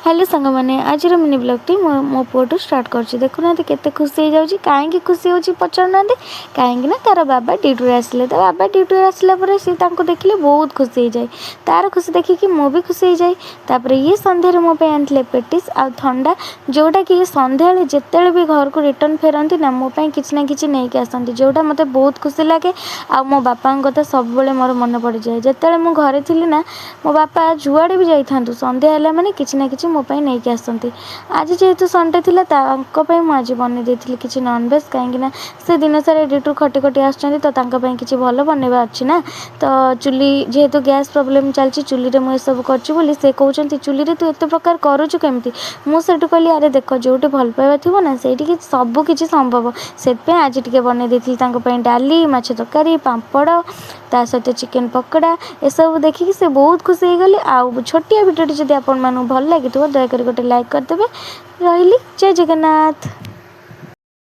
Hello ସାଙ୍ଗମାନେ, ଆଜିର mini ବ୍ଲଗ୍ଟି ମୁଁ ମୋ ପୁଅଠୁ ଷ୍ଟାର୍ଟ କରୁଛି। ଦେଖୁନାହାନ୍ତି କେତେ ଖୁସି ହେଇଯାଉଛି। କାହିଁକି ଖୁସି ହେଉଛି ପଚାରୁନାହାନ୍ତି? କାହିଁକି ନା ତା'ର ବାବା ଡ୍ୟୁଟିରୁ ଆସିଲେ। ତା ବାବା ଡ୍ୟୁଟିରୁ ଆସିଲା ପରେ ସେ ତାଙ୍କୁ ଦେଖିଲେ ବହୁତ ଖୁସି ହେଇଯାଏ। ତା'ର ଖୁସି ଦେଖିକି ମୁଁ ବି ଖୁସି ହେଇଯାଏ। ତାପରେ ଇଏ ସନ୍ଧ୍ୟାରେ ମୋ ପାଇଁ ଆଣିଥିଲେ ପେଟିସ୍ ଆଉ ଥଣ୍ଡା, ଯେଉଁଟାକି ସନ୍ଧ୍ୟାବେଳେ ଯେତେବେଳେ ବି ଘରକୁ ରିଟର୍ଣ୍ଣ ଫେରନ୍ତି ନା, ମୋ ପାଇଁ କିଛି ନା କିଛି ନେଇକି ଆସନ୍ତି, ଯେଉଁଟା ମୋତେ ବହୁତ ଖୁସି ଲାଗେ। ଆଉ ମୋ ବାପାଙ୍କ କଥା ସବୁବେଳେ ମୋର ମନେ ପଡ଼ିଯାଏ। ଯେତେବେଳେ ମୁଁ ଘରେ ଥିଲି ନା, ମୋ ବାପା ଯୁଆଡ଼େ ବି ଯାଇଥାନ୍ତୁ, ସନ୍ଧ୍ୟା ହେଲା ମାନେ କିଛି ନା କିଛି ମୋ ପାଇଁ ନେଇକି ଆସନ୍ତି। ଆଜି ଯେହେତୁ ସଣ୍ଡେ ଥିଲା, ତାଙ୍କ ପାଇଁ ମୁଁ ଆଜି ବନେଇ ଦେଇଥିଲି କିଛି ନନଭେଜ୍, କାହିଁକିନା ସେ ଦିନସାରା ଡ୍ୟୁଟିରୁ ଖଟି ଖଟି ଆସୁଛନ୍ତି, ତ ତାଙ୍କ ପାଇଁ କିଛି ଭଲ ବନେଇବା ଅଛି ନା। ତ ଚୁଲି ଯେହେତୁ ଗ୍ୟାସ୍ ପ୍ରୋବ୍ଲେମ୍ ଚାଲିଛି, ଚୁଲିରେ ମୁଁ ଏସବୁ କରୁଛି ବୋଲି ସେ କହୁଛନ୍ତି, ଚୁଲିରେ ତୁ ଏତେ ପ୍ରକାର କରୁଛୁ କେମିତି? ମୁଁ ସେଠୁ କହିଲି, ଆରେ ଦେଖ, ଯେଉଁଠି ଭଲ ପାଇବା ଥିବ ନା, ସେଇଠିକି ସବୁ କିଛି ସମ୍ଭବ। ସେଥିପାଇଁ ଆଜି ଟିକେ ବନେଇ ଦେଇଥିଲି ତାଙ୍କ ପାଇଁ ଡାଲି, ମାଛ ତରକାରୀ, ପାମ୍ପଡ଼, ତା ସହିତ ଚିକେନ୍ ପକୋଡ଼ା। ଏସବୁ ଦେଖିକି ସେ ବହୁତ ଖୁସି ହେଇଗଲେ। ଆଉ ଛୋଟିଆ ଭିଡ଼ିଓଟି ଯଦି ଆପଣମାନଙ୍କୁ ଭଲ ଲାଗିଥିବ, ଦୟାକରି ଗୋଟେ ଲାଇକ୍ କରିଦେବେ। ରହିଲି, ଜୟ ଜଗନ୍ନାଥ।